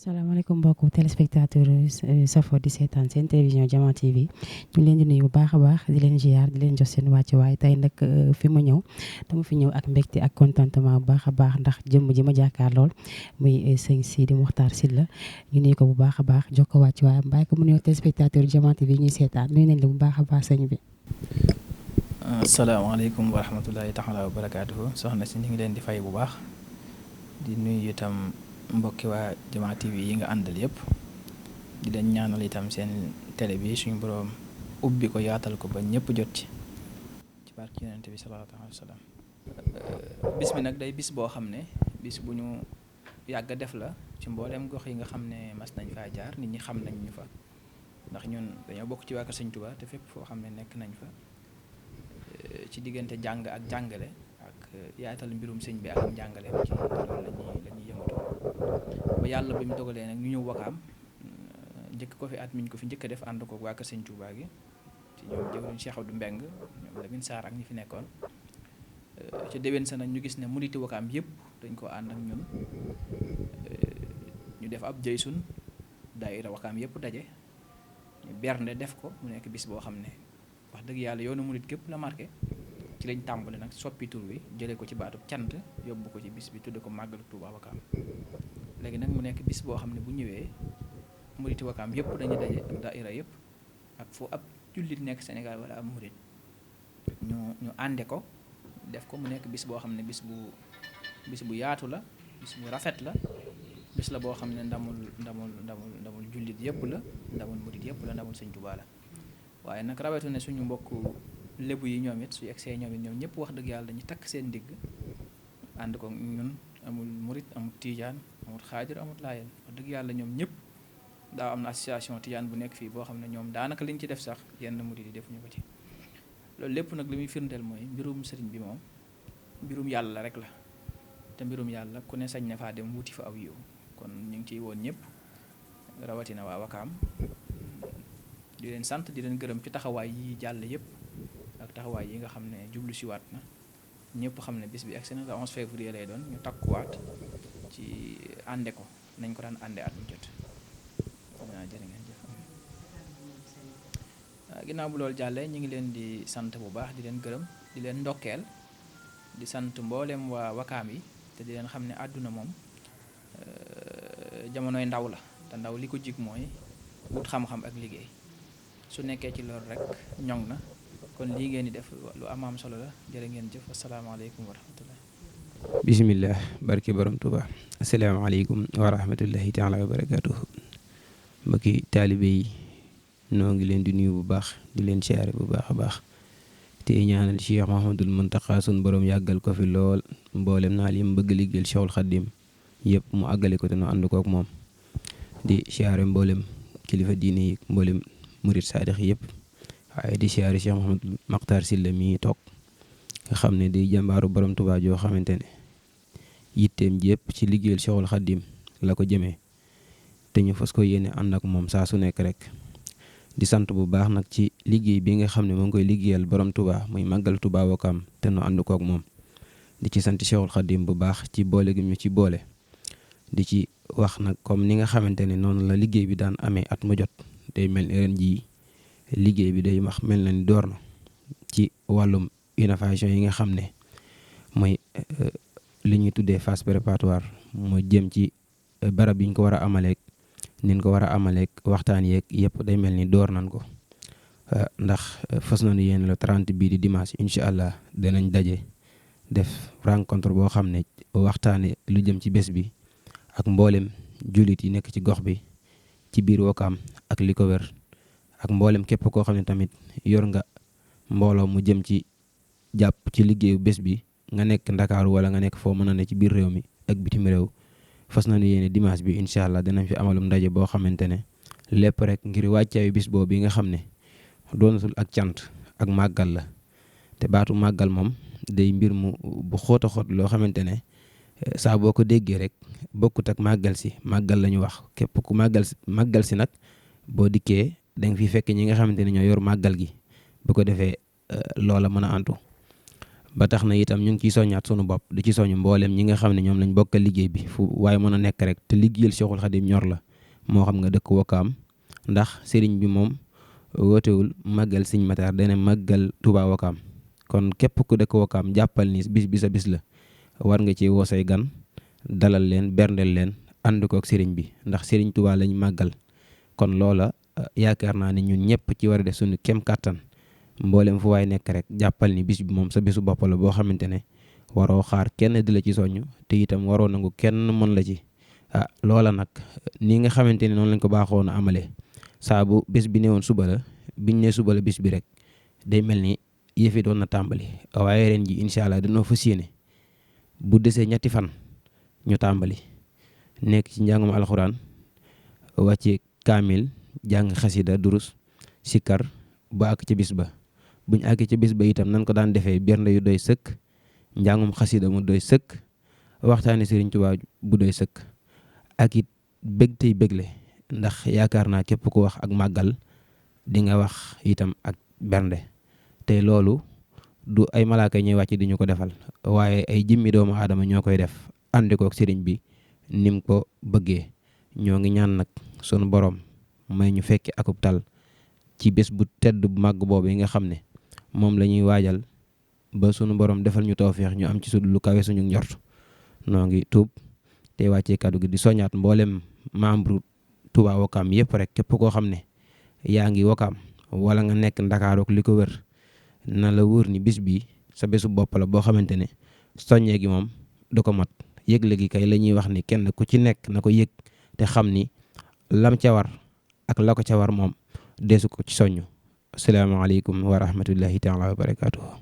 salaamaaleykum mbokku téléspectateur safo di seetaan seen télévision Diama TV ñu leen di nuyu bu baax a baax di leen ziar di leen jox seen wàccuwaay tey nag fi ma ñëw dama fi ñëw ak mbégte ak contentement bu baax a baax ndax jëmm ji ma jàkkaar lool muy sëñ Sidi Mokhtar Sylla ñu nuyu ko bu baax a baax jox ko wàccuwaay bàyyi ko mu nuyu téléspectateur Diama TV ñuy seetaan nuyu nañ la bu baax a baax sëñ bi. asalaamaaleykum wa rahmatulahi taala wa barakaatuhu soxna si ñu ngi leen di fay bu baax di nuyu itam mbokki waa Diama TV yi nga àndal yëpp di leen ñaanal itam seen télé bi suñu boroom ubbi ko yaatal ko ba ñëpp jot ci barki yonente bi sallallahu alayhi wa sallam bis bi nag day bis boo xam ne bis bu ñu yàgg a def la ci mbooleem gox yi nga xam ne mas nañ faa jaar nit ñi xam nañ ñu fa ndax ñun dañoo bokk ci waa Kër Sëñ Tuubaa te fépp foo xam ne nekk nañ fa ci diggante jàng ak jàngale ak yaatal mbirum sëñ bi ak njàngale ci loolu la ñuy yëngatu ba yàlla bi mu dogalee nag ñu ñëw Wakaam njëkk ko fi at miñ ko fi njëkk a def ànd ko waa Kër Sëñ Tuubaa gi ci ñoom jëwriñ Cheikh Abdou Mbeng ñoom Lamine Sarr ak ñi fi nekkoon ci déwén sa nag ñu gis ne muriti Wakaam yëpp dañ ko ànd ak ñun ñu def ab jëy sun daayira Wakaam yëpp daje ñu bernde def ko mu nekk bis boo xam ne wax dëgg yàlla yoonu murit képp la marqué ci lañ tàmbali nag soppi tur wi jëlee ko ci baatub cant yóbbu ko ci bis bi tudde ko màggalu Tuubaa Wakaam léegi nag mu nekk bis boo xam ne bu ñëwee muriti Wakaam yëpp dañuy daje ak daayira yëpp ak foo ab jullit nekk Sénégal wala ab murit ñu ànde ko def ko mu nekk bis boo xam ne bis bu yaatu la bis bu rafet la bis la boo xam ne ndamul jullit yëpp la ndamul murit yëpp la ndamul Sëñ Tuubaa la waaye nag rawetu ne suñu mbokk lébu yi ñoom it su yegsee ñoom it ñoom ñëpp wax dëgg yàlla dañuy takk seen ndigg ànd ko ñun amul murit amul tiijaan amul xaadir amul laayeen wax dëgg yàlla ñoom ñëpp daa am na association tijaan bu nekk fii boo xam ne ñoom daanaka liñ ci def sax yenn murit yi defuñu ko ci loolu lépp nag li muy firndeel mooy mbirum sëriñ bi moom mbirum yàlla rek la te mbirum yàlla ku ne sañ na faa dem wuti fa aw yiw kon ñu ngi ciy woon ñëpp rawatina waa Wakaam di leen sant di leen gërëm ci taxawaay yi jàll yëpp ak taxawaay yi nga xam ne jublu si waat na ñëpp xam ne bis bi agsi na le 11 février lay doon ñu takkuwaat ci ànde ko nañ ko daan ànde at mu jot waaw jërë ngeen jëf ginnaaw bu loolu jàllee ñu ngi leen di sant bu baax di leen gërëm di leen ndokkeel di sant mboolem waa Wakaam yi te di leen xam ne àdduna moom jamonoy ndaw la te ndaw li ko jig mooy wut xam-xam ak liggéey su nekkee ci loolu rek ñoŋ na kon lii ngeen di def lu am solo la jërë ngeen jëf asalaamaaleykum wa rahmatullah bismillah barke borom Tuuba asalaamaaleykum wa rahmatullahi taala wa barakatuhu mbokki taalibe yi noo ngi leen di nuyu bu baax di leen siyaare bu baax a baax te ñaanal Cheikh Mahamadul Muntaqa sun borom yàggal ko fi lool mboolem naa li mu bëgg liggéeyal Cheikhul Xaddim yëpp mu àggale ko te nu ànd kook moom di siyaare mboolem kilifa diine yi mboolem murit saadix yëpp waaye di siyaare Cheikh Mouhamadou Mokhtar Sylla mi toog nga xam ne di jàmbaaru borom Tuubaa joo xamante ne yitteem ji yëpp ci liggéeyal Cheikhul Xaddim la ko jëmee te ñu fas ko yéene ànd ak moom saa su nekk rek di sant bu baax nag ci liggéey bi nga xam ne moo ngi koy liggéeyal borom Tuubaa muy màggal Tuubaa Wakaam te nu ànd kook moom di ci sant Cheikhul Xaddim bu baax ci boole gi ñu ci boole di ci wax nag comme ni nga xamante ne noonu la liggéey bi daan amee at mu jot day mel ni ren jii liggéey bi day wax mel na ni door na ci wàllum innovation yi nga xam ne mooy li ñuy tuddee phase préparatoire mooy jëm ci barab yi ñu ko war a amaleek nin ko war a amaleek waxtaan yeeg yëpp day mel ni door nañ ko ndax fas nañu yéen le 30 bii di dimanche incha allah danañ daje def rencontre boo xam ne waxtaane lu jëm ci bés bi ak mboolem jullit yi nekk ci gox bi ci biir Wakaam ak li ko wër ak mboolem képp koo xam ne tamit yor nga mbooloo mu jëm ci jàpp ci liggéeyu bés bi nga nekk Ndakaaru wala nga nekk foo mën a ne ci biir réew mi ak bitim réew fas nañu yéene dimanche bi incha allah danañ fi amalum ndaje boo xamante ne lépp rek ngir wàccaayu bis boobu bi nga xam ne doonatul ak cant ak màggal la te baatu màggal moom day mbir mu bu xóot a xóot loo xamante ne saa boo ko déggee rek bokkut ak màggal si màggal la ñu wax képp ku màggal si nag boo dikkee da nga fi fekk ñi nga xamante ne ñoo yor màggal gi bu ko defee loola mën a antu ba tax na itam ñu ngi ciy soññaat sunu bopp di ci soñu mbooleem ñi nga xam ne ñoom lañ bokkal liggéey bi fu waaye mën a nekk rek te liggéeyal Cheikhul Khadim ñor la moo xam nga dëkk Wakaam ndax sëriñ bi moom wootewul màggal Sëñ Matar dana màggal Touba Wakaam kon képp ku dëkk Wakaam jàppal ni bis bi sa bis la war nga ci woo say gan dalal leen berndeel leen ànd ko ak sëriñ bi ndax sëriñ Touba lañ màggal kon loola yaakaar naa ne ñun ñëpp ci war a def suñu kem kàttan mboolem fu waay nekk rek jàppal ni bis bi moom sa bisu bopp la boo xamante ne waroo xaar kenn di la ci soññ te itam waroo nangu kenn mën la ci loola nag ni nga xamante ne noonu lañ ko baaxoon a amalee saa bu bis bi newoon suba la biñ ne suba la bis bi rek day mel ni yëfi doon na tàmbali waaye ren ji incha allah dañoo fas yéene bu desee ñetti fan ñu tàmbali nekk ci njàngum alxuraan wàcce kaamil jàng xasida durus sikkar ba àgg ci bis ba buñ àgg ci bis ba itam nan ko daan defee bernde yu doy sëkk njàngum xasida mu doy sëkk waxtaane Sëriñ Tuubaa bu doy sëkk ak it bég tey bégle ndax yaakaar naa képp ku wax ak màggal di nga wax itam ak bernde te loolu du ay malaaka ñuy wàcc di ñu ko defal waaye ay jëmmi doomu aadama ñoo koy def àndi kook sëriñ bi nim ko bëggee ñoo ngi ñaan nag sunu borom may ñu fekki akub tal ci bés bu tedd bu màgg boobu yi nga xam ne moom la ñuy waajal ba sunu borom defal ñu tawfeex ñu am ci lu kawe suñu njort noo ngi tuub te wàccee kàddu gi di soññaat mboolem membre Touba Wakaam yëpp rek képp koo xam ne yaa ngi Wakaam wala nga nekk Ndakaaru ak li ko wër na la wóor ni bis bi sa bésu bopp la boo xamante ne soññee gi moom du ko mat yëgle gi kay la ñuy wax ni kenn ku ci nekk na ko yëg te xam ni lam ca war ak la ko ca war moom deesu ko ci soññ asalaamaaleykum wa rahmatullahi taala wa barakaatuhu